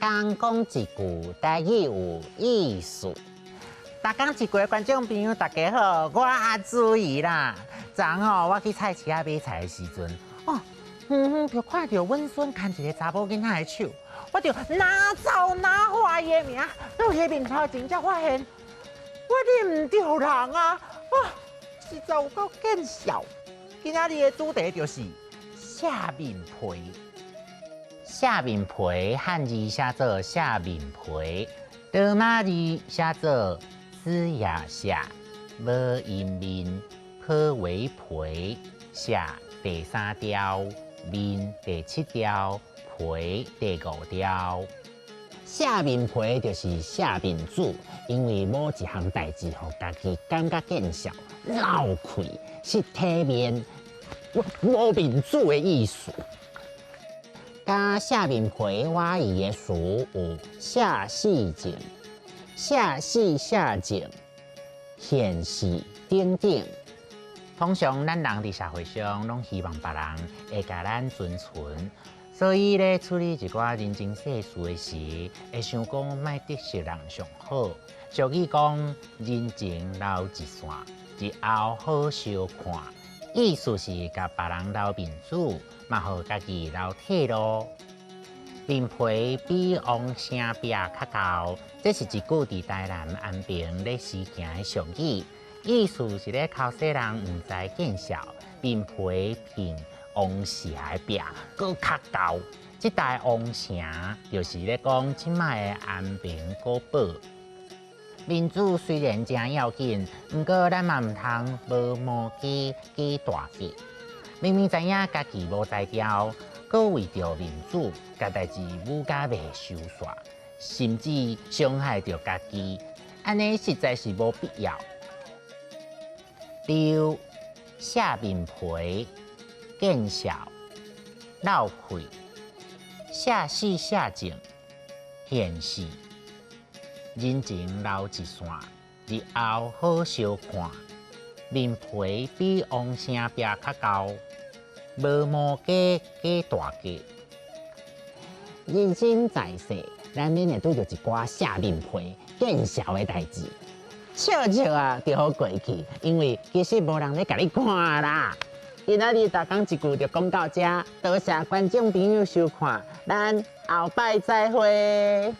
工講一句台語有意思。逐工一句的觀眾朋友，大家好，我阿朱姨啦。昨昏吼，我去菜市仔買菜的時陣，哦，遠遠就看著阮孫牽一个查某囡仔的手，我就哪走哪喊伊的名，到伊面頭前才發現，我認毋著人啊！哇，實在有夠見笑。今仔日的主題就是卸面皮。卸面皮漢字寫做卸面皮，羅馬字寫做嘶啞卸，無音面，頗為皮，卸第三調，面第七調，皮第五調。卸面皮就是卸面子，因為某一項代誌，予家己感覺見笑、落氣、失體面、無面子的意思。佮卸面皮倚義的詞有卸死症、卸死卸症、現世等等。通常咱人佇社會上攏希望別人會共咱尊存，所以咧處理一寡人情世事的時，會想講莫得失人上好。俗語講人情留一線，日後好相看。意思是共別人留面子，嘛予家己留退路。面皮比王城壁較厚，這是一句佇台南安平咧時行的俗語，意思是咧剾洗人毋知見笑，面皮比王城的壁閣較厚。這代王城就是咧講這擺的安平古堡。面子雖然誠要緊，毋過咱嘛毋通無毛雞假大雞。明明知影家己無才調，閣為著面子，共代誌舞甲袂收煞，甚至傷害著家己，按呢實在是無必要。六卸面皮、見笑、落氣、卸死卸症、現世。人情留一線，日後好相看。面皮比王城壁較厚，無毛雞假大雞。人生在世，難免會拄著一寡卸面皮、見笑的代誌，笑笑啊，就予過去，因為其實無人咧共你看啦。今仔日逐工一句就講到這，多謝觀眾朋友收看，咱後擺再會。